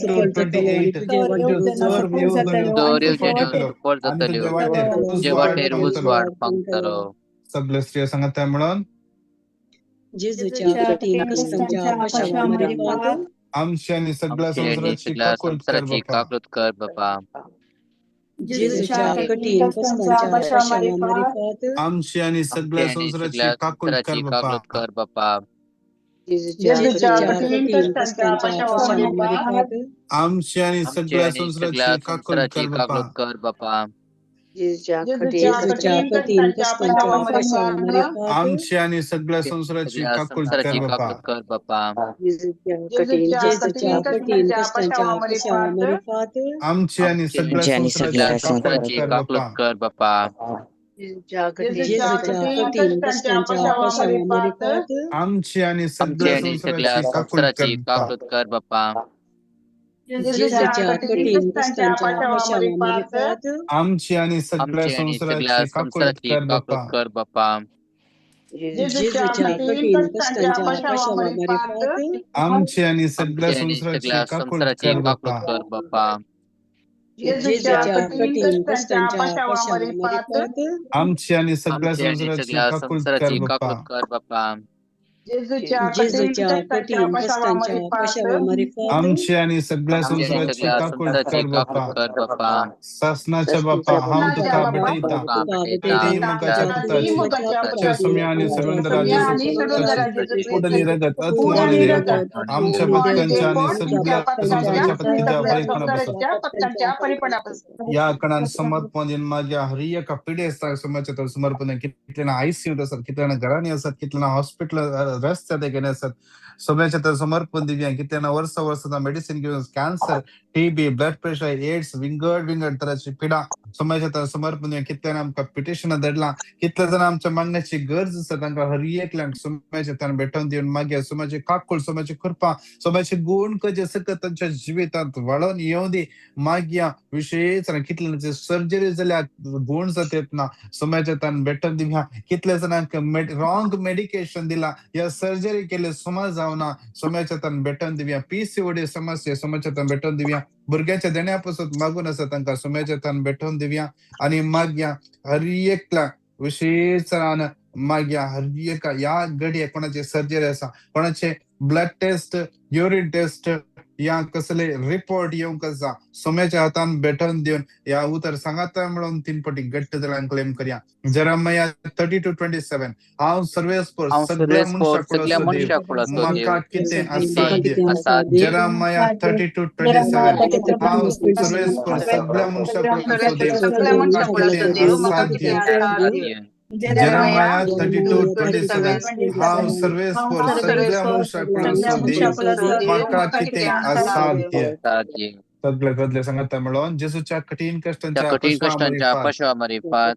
सर्व तुझे योजना सर्व सुफळ योजना जातल्यो सर्व आनी तुज्या योजन्यो वाटेर सुफळ आनी जातल्यो तुजे वाटेर तुजे उजवाड वाटेर फांकतलो. उजवाड फांकतलो. सगळे स्त्रियो सांगता म्हणून जेजूच्या कठीण कश्टांच्या पाशावा मरिफात, आमची आनी सगळ्या आमची आनी संवसाराची सगळ्या काकूट कर संवसाराची बाप्पा. काकूट कर बाप्पा. जेजूच्या कठीण कश्टांच्या पाशावा मरिफात, आमची आनी आमची सगळ्या आनी संवसाराची सगळ्या काकूट कर संवसाराची बाप्पा. काकूट कर बाप्पा. जेजूच्या जेजूच्या कठीण कठीण कश्टांच्या कश्टांच्या पाशावा पाशावा मरिफात, मरिफात, आमची आनी आमची सगळ्या आनी संवसाराची सगळ्या काकूट संवसाराची कर बाप्पा. काकूट कर बाप्पा. जेजूच्या जेजूच्या कठीण कठीण कश्टांच्या कश्टांच्या पाशावा पाशावा मरिफात, मरिफात, आमची आनी सगळ्या संवसाराची सगळ्या काकूट कर संवसाराची बाप्पा. काकूट कर बाप्पा. जेजूच्या जेजूच्या कठीण कठीण कश्टांच्या कश्टांच्या पाशावा पाशावा मरिफात, मरिफात, आमची आनी आमची सगळ्या आनी संवसाराची सगळ्या काकूट संवसाराची कर काकूट बाप्पा. कर बाप्पा. जेजूच्या जेजूच्या कठीण कठीण कश्टांच्या कश्टांच्या पाशावा पाशावा मरिफात, मरिफात, आमची आनी आमची सगळ्या आनी सगळ्या संवसाराची काकूट कर संवसाराची बाप्पा. काकूट कर बाप्पा. जेजूच्या जेजूच्या कठीण कठीण कश्टांच्या कश्टांच्या पाशावा पाशावा मरिफात, मरिफात, आमची आनी सगळ्या आमची आनी सगळ्या संवसाराची काकूट संवसाराची कर काकूट बाप्पा. कर बाप्पा. जेजूच्या जेजूच्या कठीण कठीण कश्टांच्या कश्टांच्या पाशावा पाशावा मरिफात, मरिफात, आमची आणि सगळ्या आमची आणि संवसाराची सगळ्या काकूट संवसाराची कर काकूट बाप्पा. कर बाप्पा. जेजूच्या जेजूच्या कठीण कठीण कश्टांच्या कश्टांच्या पाशावा पाशावा मरिफात, मरिफात, आमची आणि सगळ्या आमची आणि संवसाराची सगळ्या काकूट कर संवसाराची बाप्पा. काकूट कर बाप्पा. जेजूच्या कठीण जेजूच्या कश्टांच्या कठीण पाशावा कश्टांच्या मरिफात, पाशावा मरिफात, आमची आणि सगळ्या आमची आणि संवसाराची सगळ्या काकूट संवसाराची कर काकूट बाप्पा. कर बाप्पा. सासनाच्या बाप्पा हांव सासनाच्या तुका बाप्पा भेटयता, तुका तुका भेटयता, ती भेटयता, मोगाच्या ती पुताची, मोगाच्या आमच्या पुताची, सुम्या आणि आमच्या सुरंदरा सुम्या जेजू आणि क्रिस्ताची सुरंदरा जेजू कुडनी क्रिस्ताची रगत आत्मो कुड आणि आणि देवपण रगत आमच्या आत्मो आणि पत्कांच्या आणि देवपण सगळ्या आमच्या पत्कांच्या संवसाराच्या आणि पत्त्याच्या सगळ्या बरेपणापासून संवसाराच्या पत्कांच्या परिपणापासून. या कणान समर्पण दिन माझ्या हर एका पिडेस्ताक समाजात समर्पण. कितले आयसीयू आसात, कितले घरांनी आसात, कितले हॉस्पिटल रस्त्या देगेन आसात, सोम्याच्या तर समर्पण दिवया. कितले जाणां वर्सां वर्सां मेडिसीन घेवन cancer, TB, blood pressure, AIDS, विंगड विंगड तराची पिडा, सोम्याच्या तर समर्पण दिवया. कितले जाणां आमकां पिटिशनां धाडलां, कितले जाणां आमच्या मागण्याची गरज आसा, तांकां हर एकल्यांक सोम्याच्या तान भेटोवन दिवन मागया. सोम्याची काकूळ, सोम्याची कृपा, सोम्याचे गुण कजे सकत तांच्या जिवितांत वाळोवन येवं दी मागया. विशेष कितले सर्जरी जाल्या गुण जातात ना, सोम्याच्या तान भेटोवन दिवया. कितले जाणांक रॉंग मेडिकेशन दिला या सर्जरी केले सुमार जावना, सोम्याच्या तान भेटोवन दिवया. पीसीओडी समस्या सोम्याच्या तान भेटोवन दिवया. भुरग्यांच्या देण्या पासून मागून आसा तांकां सोम्याच्या तान भेटोवन दिवया. आनी मागया हर एकल्या विशेष मागया हर एका ह्या घडये कोणाचे सर्जरी आसा, कोणाचे ब्लड टेस्ट, युरीन टेस्ट या कसले रिपोर्ट येवंक आसा, सोम्याच्या हातान भेटोवन दिवन ह्या उतर सांगाता म्हणून तीन पटी घट्ट जाणांक क्लेम करया. जेरेमिया 32:27, हांव सर्वेस्पर हांव सगळ्या सर्वेस्पर सगळ्या मनशाकुळाचो देव, मनशाकुळाचो देव, म्हाका कितें असाध्य. असाध्य. जेरेमिया 32:27, हांव सर्वेस्पर सगळ्या मनशाकुळाचो देव, सगळ्या म्हाका मनशाकुळाचो कितें देव, म्हाका कितें असाध्य. असाध्य. जेरेमिया 32:27, हांव सर्वेस्पर सगळ्या मनशाकुळाचो देव, म्हाका कितें असाध्य. असाध्य. सगळे बदले सांगता म्हणून जेजूच्या कठीण त्या कष्टांच्या कठीण पशा कष्टांच्या मारिफात पशा मारिफात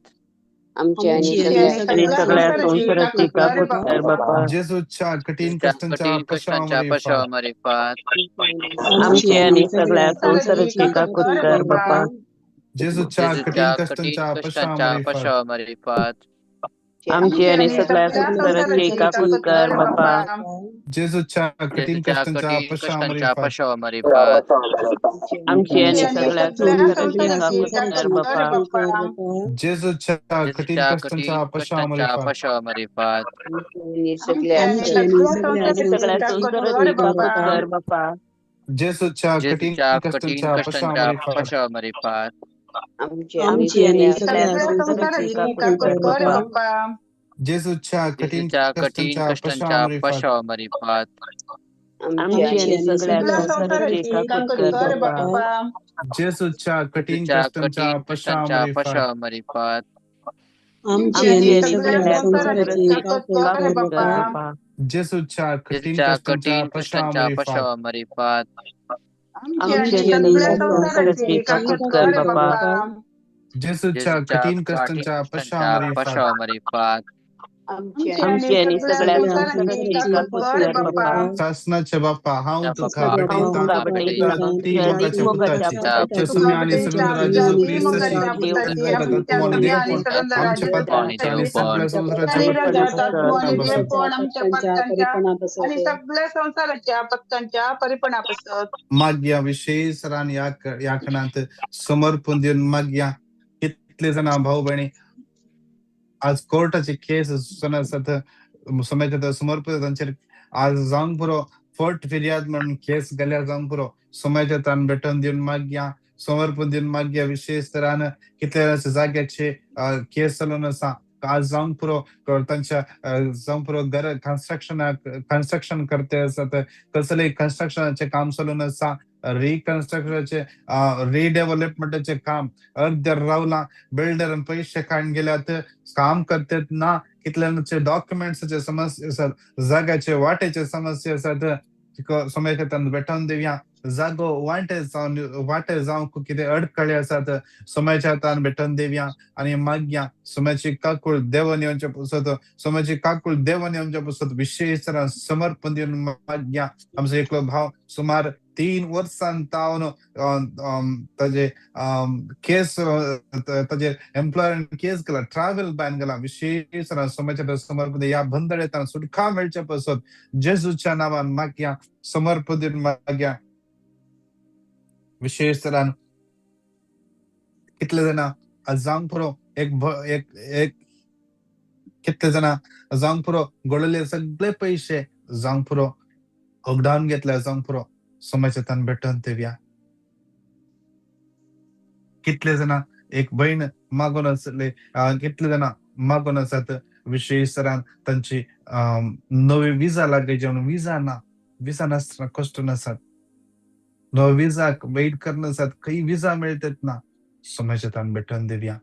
आमची आमची आणि आणि सगळ्या सगळ्या सगळ्या संसाराची संसाराची काकूत काकूत कर कर बापा. जेजूच्या कठीण त्या कष्टांच्या कठीण पशा कष्टांच्या पशा मारिफात मारिफात आमची आणि सगळ्या संसाराची काकूत कर बापा. जेजूच्या कठीण जेजूच्या कठीण कष्टांच्या पशा कष्टांच्या मारिफात पशा मारिफात आमची आणि सगळ्या संसाराची काकूत कर बापा. जेजूच्या कठीण जेजूच्या कष्टांच्या कठीण पशा कष्टांच्या मारिफात पशा मारिफात आमची आणि सगळ्या संसाराची काकूत कर बापा. जेजूच्या कठीण जेजूच्या कष्टांच्या कठीण पशा कष्टांच्या मारिफात पशा मारिफात सगळ्या आमची आणि सगळ्या आणि सगळ्या संसाराची संसाराची काकूत काकूत कर कर बापा. जेजूच्या कठीण जेजूच्या कठीण कष्टांच्या पशा कष्टांच्या मारिफात पशा मारिफात आमची आमची आणि आणि सगळ्या सगळ्या संसाराची संसाराची काकूत काकूत कर कर बापा. बापा. जेजूच्या कठीण जेजूच्या कठीण कष्टांच्या पशा कष्टांच्या मारिफात पशा मारिफात आमची आणि सगळ्या संसाराची काकूत कर बापा. जेजूच्या कठीण जेजूच्या कष्टांच्या कठीण पशा कष्टांच्या मारिफात पशा मारिफात आमची आमची आणि आणि सगळ्या सगळ्या संसाराची संसाराची काकूत कर काकूत कर बापा. बापा. जेजूच्या कठीण जेजूच्या कष्टांच्या कठीण पशा कष्टांच्या मारिफात पशा मारिफात आमची आणि सगळ्या संसाराची काकूत कर बापा. जेजूच्या जेजूच्या कठीण कठीण कष्टांच्या पशा कष्टांच्या मारिफात पशा मारिफात आमची आणि सगळ्या संसाराची काकूत कर बापा. सासनाचे बाप्पा, हांव त्या तुका बाप्पा, हांव भेटयतां तुका तुका भेटयतां भेटयतां ती तुज्या मोगाच्या मोगाच्या पुताची, पुताची, जेसुमी आनी सगळ्या जेजू क्रिस्ताची देव आत्मो आणि देवपण आमच्या पातकांच्या आणि सगळ्या संसाराच्या आणि सगळ्या संसाराच्या पथकांच्या परिपणापासून मागया विशेष रान ह्या खणांत समर्पण दिवन मागया. कितले जाणां भाऊ भयणी आज कोर्टाची केस आसात, समाजाच्या समर्पण तांचेर आज जावंक पुरो, फट फिर्याद म्हणून केस गेल्यार जावंक पुरो. समाजाच्या तान भेटोवन दिवन मागया, समर्पण दिवन मागया. विशेष तरान कितले जाग्याचे केस चलून आसा, आज जावंक पुरो तांच्या जावंक पुरो. घर कन्स्ट्रक्शन करते आसात, कसलेय कन्स्ट्रक्शनाचें काम चलून आसा, रिकन्स्ट्रक्शनाचे रिडेव्हलपमेंटाचे काम अर्द्यार रावलां, बिल्डरान पयशे काडून गेल्यात, काम करतात ना. कितल्यांचे डॉक्युमेंट्साचे समस्या आसात, जाग्याचे वाटेचे समस्या आसात, समाजाच्या तान भेटोवन दिवया. जागो वांटे जावन वाटे जावंक कितें अडखळे आसात, समाजाच्या हातान भेटोवन दिवया. आनी मागया समाजाची काकूळ देवान येवचे पसत, समाजाची काकूळ देवान येवचे पसत विशेष तरान समर्पण दिवन मागया. आमचो एकलो भाव सुमार 3 वर्सां तावन ताजे केस, ताजे एम्प्लॉयरान केस केला, ट्रॅव्हल बॅन केला. विशेष तरान समाजाच्या समर्पण ह्या बंदडेतान सुटका मेळचे पसत जेजूच्या नांवान मागया, समर्पण दिवन मागया. विशेष तरान कितले जाणां आज जावंक पुरो एक एक एक कितले जाणां जावंक पुरो गळले सगळे पयशे जावंक पुरो होगडावन घेतले, जावंक पुरो समाजाच्या तान भेटोवन दिवया. कितले जाणां एक भयण मागून आसले, कितले जाणां मागून आसात विशेष तरान तांची नवी विजा लागायची म्हणून विजा ना, विजा नासतना कश्ट नासात, नवो विजाक वेट करनासात, खंय विजा मेळटत ना. समाजाच्या तान भेटोवन दिवया.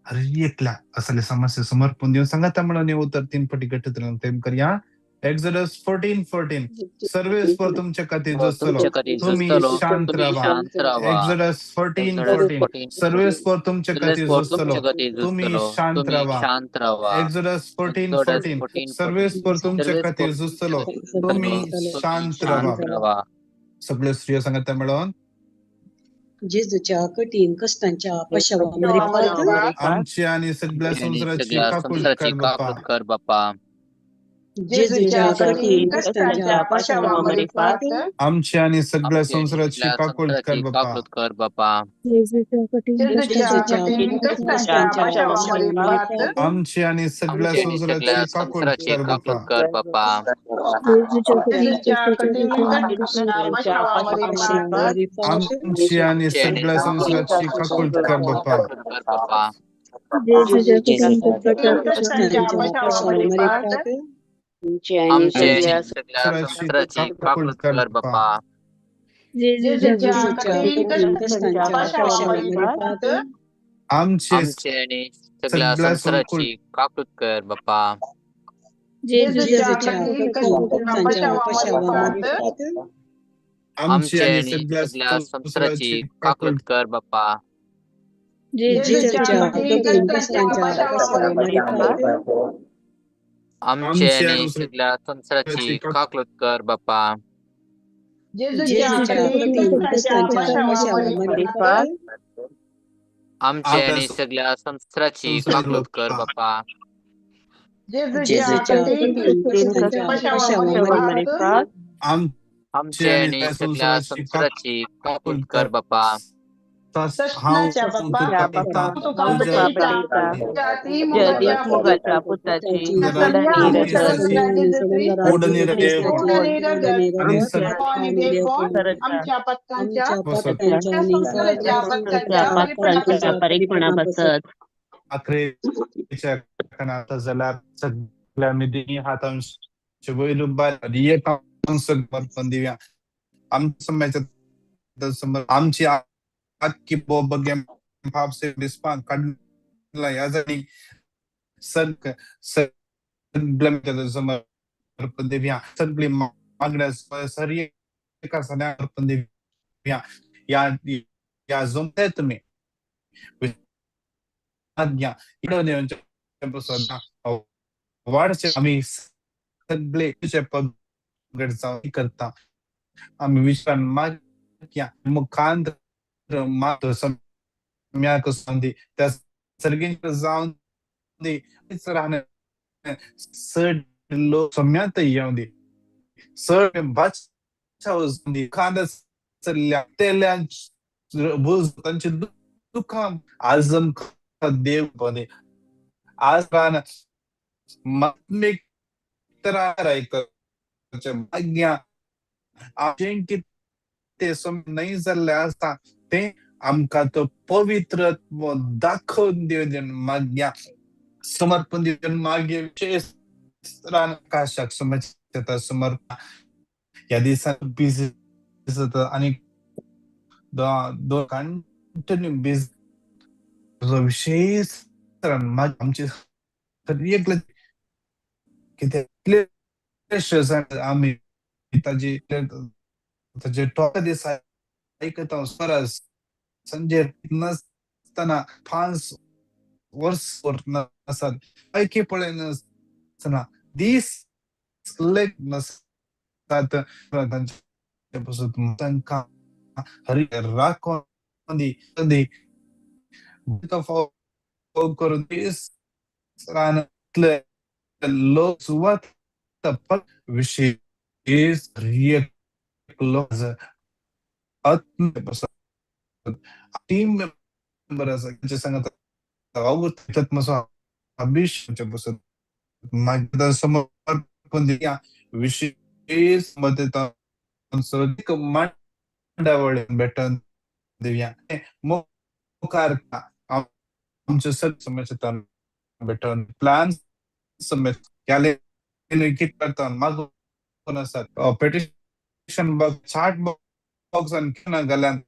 हर एकल्या असले समस्या समर्पण दिवन सांगाता म्हणून उतर 3 पटी घट्ट क्लेम करया. एक्झोडस 14:14 सर्वेस्पर तुमच्या खातीर झुजतलो, तुमचे खातीर तुमी झुजतलो, शांत तुमी रावा. शांत रावा. एक्झोडस 14:14 सर्वेस्पर तुमच्या खातीर सर्वेस्पर झुजतलो, तुमचे खातीर तुमी झुजतलो, शांत तुमी रावा. शांत रावा. एक्झोडस 14:14 सर्वेस्पर तुमच्या खातीर झुजतलो, तुमी शांत रावा. रावा. सगळ्यो स्त्रियो सांगता मेळोन. जेजूच्या कठीण कश्टांच्या पाशावा मारिफात आमची आणि सगळ्या संवसाराची सगळ्या काकूट संवसाराची कर बाप्पा. काकूट कर बाप्पा. जेजूच्या कठीण कश्टांच्या पाशावा मारिफात आमची आणि सगळ्या आमची आणि संवसाराची सगळ्या काकूट कर संवसाराची बाप्पा. काकूट कर बाप्पा. जेजूच्या कठीण कश्टांच्या पाशावा मारिफात आमची आणि सगळ्या आमची आणि संवसाराची सगळ्या काकूट संवसाराची कर बाप्पा. काकूट कर बाप्पा. पाशावा मारिफात आमची आणि आमची आणि सगळ्या संवसाराची काकूट कर बाप्पा. काकूट कर बाप्पा. कश्टांच्या पाशावा मारिफात आमची आणि आमची आणि सगळ्या सगळ्या संवसाराची काकूट कर बाप्पा. जेजूच्या कठीण कश्टांच्या पाशावा मारिफात आमची आमची आणि सगळ्या सगळ्या संवसाराची काकूट कर बाप्पा. जेजूच्या कठीण कश्टांच्या पाशावा मारिफात आमची आमची आणि आणि सगळ्या सगळ्या संवसाराची संवसाराची काकूट काकूट कर बाप्पा. जेजूच्या कठीण कश्टांच्या पाशावा मारिफात आमची आमची आणि आणि सगळ्या संवसाराची काकूट कर बाप्पा. जेजूच्या कठीण कश्टांच्या पाशावा मारिफात आमची आमच्या आणि सगळ्या संवसाराची काकूट कर बाप्पा. जेजूच्या कठीण कश्टांच्या पाशावा मारिफात आमची आमची आणि आणि सगळ्या संवसाराची काकूट कर बाप्पा. हांव तुका पळयतां तुज्या जदीक मोगाच्या पुताची गोड आणि रगत गोड आणि देव आणि सरच्या आमच्या पात्रांच्या परीक्षणापासत आखरेच्या खणात जाल्यार सगळ्या मिदी हातांचे वयर उबार एक समर्पण दिवया. आमच्या समाजाच्या समोर आमची आखी बघ्या पापसे बिस्पा काडला ह्या जाणी सगळ्या समर्पण दिवया. सगळी मागण्या सरी एका समर्पण दिवया. या या जमताय तुम्ही आज्ञा वाढचे आम्ही सगळे पगड जावन करता. आम्ही विश्वान मागया मुखांत मागतो सम्याक संदी त्या सर्गींत जावन दी राहणे चड लोक सम्यात येवन दी चड बाचाव जावन दी खांद चल्ल्या तेल्या तांची दुखां आज आमकां देव बने आज रान मात्मीक आज्ञा जें कितें न्हय जाल्लें आसता तें आमकां तो पवित्र दाखोवन दिवन मागया समर्पण दिवन मागीर विशेष रान आकाशाक समजता समर्पण. ह्या दिसान बिजी जाता आनी दोन कंटिन्यू बिजी विशेष आमची एकले कितें आमी ताजी ताजे टॉक दीस आयकता परस संजय नासतना 5 वर्स नासत ऐकी पळयनासतना दीस लेख नासतात तांचे पसून तांकां हरी राखोन दी दी करून दीस रानांतले लोक सुवात विशेष लोक टीम मेंबर आसा तांचे सांगता अभिषेक मागीर समर्पण दिया विशेष मांडावळ भेटन दिवया मुखार आमचे सगळे समजता भेटन प्लान समज कितें करता मागून आसात पेटिशन बॉक्स चार्ट बॉक्स आनी घाल्यान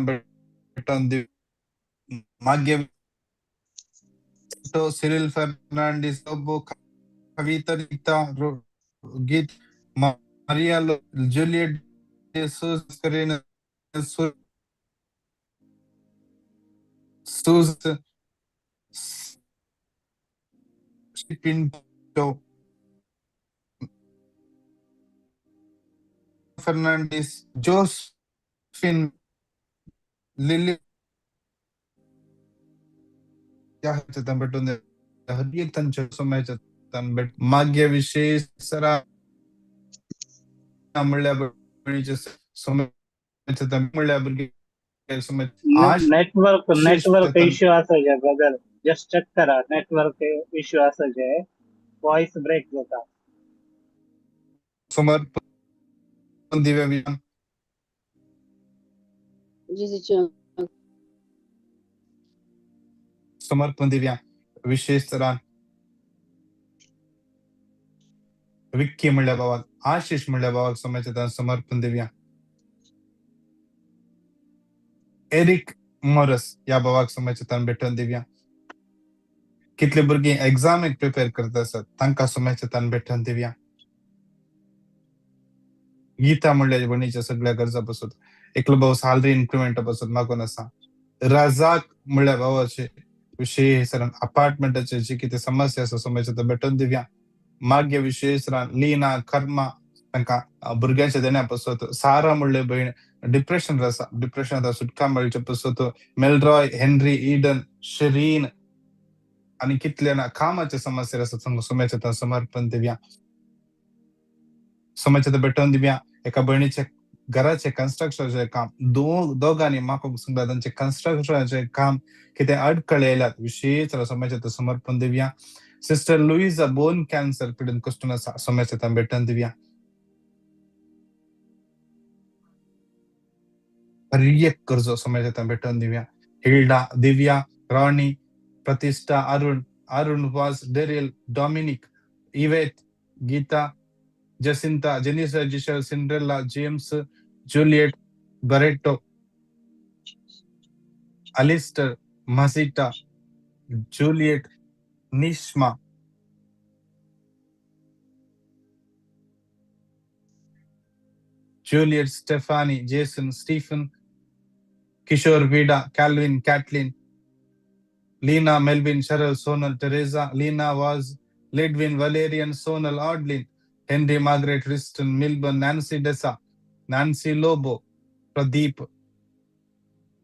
भेटन दिव. मागीर Cyril Fernandes Kavita, Rita, Geet, Maria, Juliet, Jesus, Karina, Susan, Pinto, Fernandez, Josephine, Lily, माग्य विशेष सरा नेटवर्क नेटवर्क इश्यू आसा जे ब्रदर, जस्ट चेक करा. नेटवर्क इश्यू आसा जे, वॉइस ब्रेक जाता. समर्पण दिव्या समर्पण दिव्या विशेष तरान विक्की म्हणल्या बाबाक, आशिष म्हणल्या बाबाक समाजात समर्पण दिव्या. एरिक मोरस या बाबाक समाजात भेटून दिव्या. कितले भुरगीं एग्जामीक प्रिपेर करता आसात तांकां समाजात भेटून दिव्या. गीता म्हणल्या भयणीच्या सगळ्या गरजा बसत, एकलो भाव सॅलरी इन्क्रिमेंट बसत मागून आसा. रजाक म्हणल्या भावाचे विशेष अपार्टमेंटाचे जी कितें समस्या आसा समाजात भेटून दिव्या. माग्य विशेष लीना कर्मा तांकां भुरग्यांच्या देण्या पसत. सारा म्हणले भयण डिप्रेशन आसा, डिप्रेशन आतां सुटका मेळचे पसत. मेलरॉय, हेनरी, ईडन, शरीन आनी कितले ना कामाचे समस्या आसा तांकां समाजात समर्पण दिव्या. समाजात भेटून दिव्या. एका भयणीचे घराचे कन्स्ट्रक्शनाचें काम, दोगांनी म्हाका सांगता तांचे कन्स्ट्रक्शनाचें काम कितें अडकळे आयल्यात, विशेष समाजात समर्पण दिव्या. सिस्टर लुईजा बोन कॅन्सर पिडून कश्टून आसा, समाजात भेटून दिव्या. हर एक गरजो समाजात भेटून Divya. Hilda, Divya, Rani, Pratishtha, Arun, Arun Vaz, Daryl, Dominic, Yvette, Geetha, Jacinta, Jenisa, Giselle, Cinderella, James, Juliet, Barreto, Alistair, Masita, Juliet, Nishma, Juliet, Stephanie, Jason, Stephen, Kishore, Vida, Calvin, Kathleen, Lena, Melvin, Cheryl, Sonal, Teresa, Lena Vaz, Lidwin, Valerian, Sonal, Audlin, Henry, Margaret, Riston, Milburn, Nancy Desa, Nancy Lobo, Pradeep,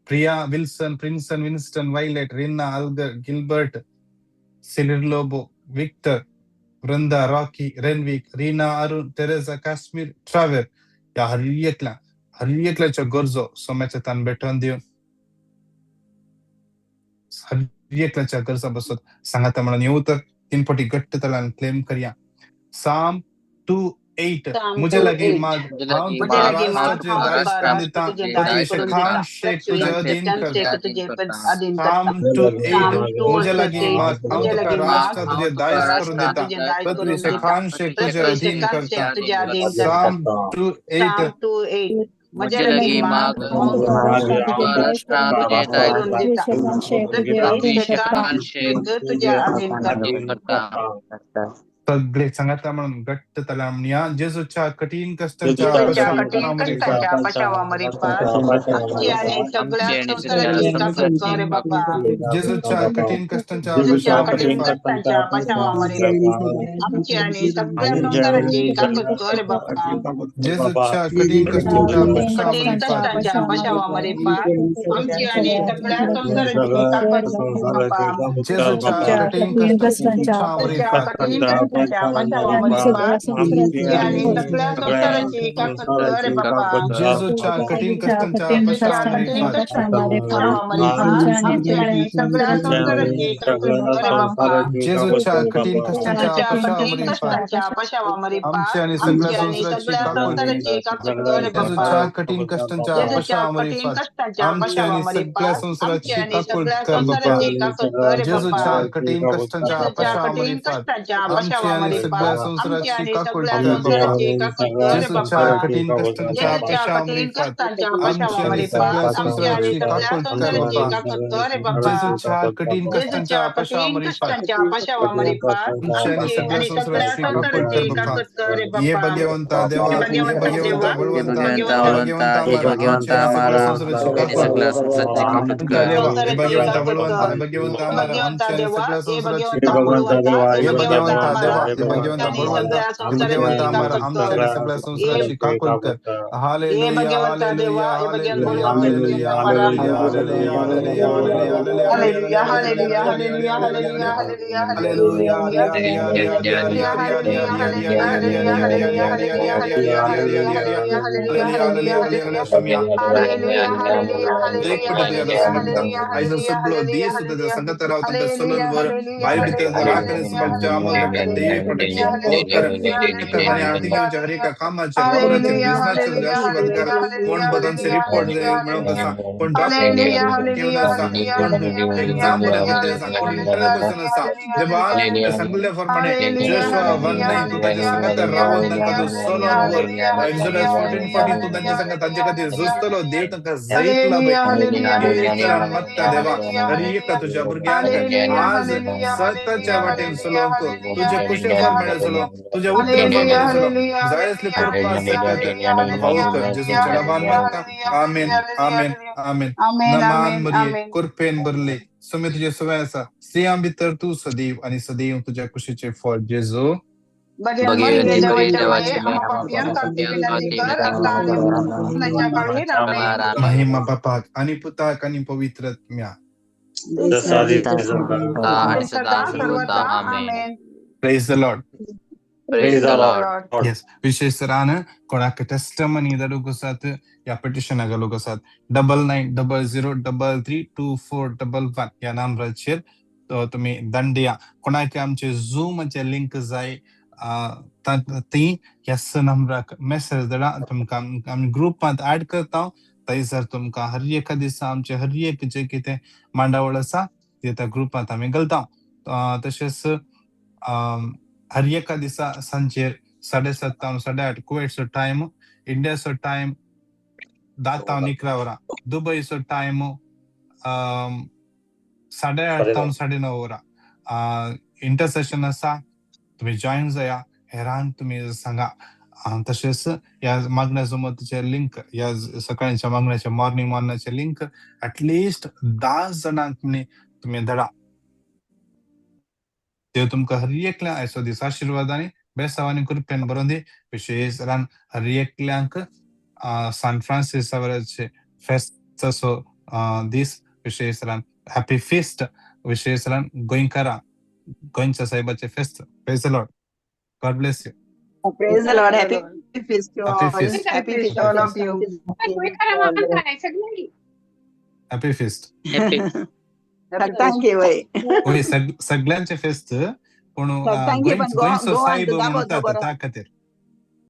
Priya, Wilson, Princeton, Winston, Violet, Rinna, Algar, Gilbert, Cyril Lobo, Victor, Vrinda, Rocky, Renwick, Reena, Arun, Teresa, Kashmir, Traver, ह्या हर एकल्या हर एकल्याच्यो गरजो सोम्याच्या तान भेटोवन दिवन हर एकल्याच्या गरजा बसत सांगाता म्हणून येऊ तर तीन पटी घट्ट तलान क्लेम करया. साम 2:8 मुझे लगी माग हांव तुका राष्ट्र तुजे दायज करून दिता, पृथ्वी खान शेख तुझे अधीन करता. साम 2:8 मुझे लगी माग हांव तुका राष्ट्र तुझे दायज करून दिता, पृथ्वी खान शेख तुझे अधीन करता. साम 2:8 मुझे लगी माग तुझे अधीन करता. सगळे सांगाता म्हणून घट्ट तला म्हणया. जेजूच्या कठीण कष्टांच्या जेजूच्या कठीण कष्टांच्या जेजूच्या कठीण कष्टांच्या जेजूच्या कठीण कष्टांच्या जेजूच्या कठीण कष्टांच्या जेजूच्या कठीण कष्टांच्या आमची आणि सगळ्या संसाराची जेजूच्या कठीण कष्टांच्या आमची आणि सगळ्या संसाराची काकूट कर बापा. जेजूच्या कठीण कष्टांच्या आमची आमची आनी सगळ्या संवसाराची काकूट कर बापा. जेजूच्या कठीण कष्टांच्या पाशावरीफात आमची आनी सगळ्या संवसाराची काकूट कर बापा. जेजूच्या कठीण कष्टांच्या पाशावरीफात आमची आनी सगळ्या संवसाराची काकूट कर बापा. ये भगवंता देवा, ये भगवंता बळवंता, हे भगवंता आमारा, आमची आनी सगळ्या संवसाराची काकूट कर. देवा, हे भगवंता बळवंता, हे भगवंता आमारा, आमची आनी सगळ्या संवसाराची काकूट कर. हे भगवंता देवा, हे भगवंता बळवंता, हे भगवंता आमारा, आमची आनी सगळ्या संवसाराची काकूट कर. Hallelujah, hallelujah, hallelujah, hallelujah, hallelujah, hallelujah, hallelujah, hallelujah, hallelujah, hallelujah, सगळो दीस तुझ्या संगत राव तुझ्या सलूनवर बाई भितर देवी प्रोटेक्शन कर आणि आर्थिक हर एका कामाचेर, वावराचेर, बिझनेसाचेर आशीर्वाद कर. कोण बदांचे रिपोर्ट मेळोवंक आसा, कोण डॉक्टर घेवन आसा, कोण एक्झाम बरोवंक आसा, कोण इंटरव्यू बसून आसा, देवा सांगल्या प्रमाणे जोशुआ 1:9 तूं तांच्या संगत रावन तांकां तूं सलोन वर. एक्सोडस 14:14 तूं तांच्या संगत तांचे खातीर झुजतलो, देव तांकां जैत लाभय. मत्ता देवा हर एका तुज्या भुरग्यांक आज सताच्या वाटेन चलोवंक, तुजे कुशे प्रमाणे चलोवंक, तुज्या उतरा प्रमाणे चलोवंक जाय असली कृपा सकत भाऊ कर. जेजूच्या नांवान मागता, आमेन, आमेन, आमेन. नमान मरिये, कृपेन भरले, सुमे तुझे सवय आसा, स्त्रियां भितर तूं सदैव आनी सदैव तुज्या कुशीचे फळ जेजू. भगवती देवाची महिमा बापाक आणि पुताक आणि पवित्र आत्म्या. सदा सर्वदा. आमेन. Praise the Lord. Praise the Lord. Yes, विशेष तरान कोणाक टेस्टमनी धाडूंक आसात या पिटिशन घालूंक आसात, 9900332411 ह्या नंबराचेर तुमी दंडया. कोणाक आमचे झूमाचे लिंक जाय ती ह्याच नंबराक मेसेज धाडा, तुमकां आमी ग्रुपांत ऍड करता. थंयसर तुमकां हर एका दिसा आमचे हर एक जे कितें मांडावळ आसा ते त्या ग्रुपांत आमी घालता. तशेंच हर एका दिसा सांजेर 7:30 8:30 कुवेटचो टायम, इंडियाचो टायम 10 तावन 11 वरां, दुबयचो टायम 8:30 तावन 9:30 वरां इंटरसेशन आसा. तुमी जॉयन जाया, हेरांक तुमी सांगा. तशेंच ह्या मागण्या जमतीचे लिंक, ह्या सकाळच्या मागण्याचे मॉर्निंग मॉर्निंगाचे लिंक एटलिस्ट 10 जाणांक तुमी धाडा. देव तुमकां हर एकल्या आयचो दीस आशिर्वादांनी, बेसावानी, कृपेन भरोवन दी. विशेष रान हर एकल्यांक सान फ्रांसीस सावराचे फेस्ताचो दीस, विशेष रान हॅपी फिस्ट. विशेष रान गोंयकारा गोंयच्या साहेबाचे फेस्त. Praise the Lord. God bless you. Praise the Lord. Happy feast to Happy all. feast. Happy feast to all of you. Happy feast. Happy. Thank you. होय, सगळ्यांचे फेस्त, पूण Thank you, पण गोंयचो गोवा साहेब तुझा म्हणटा बरो. त्या खातीर.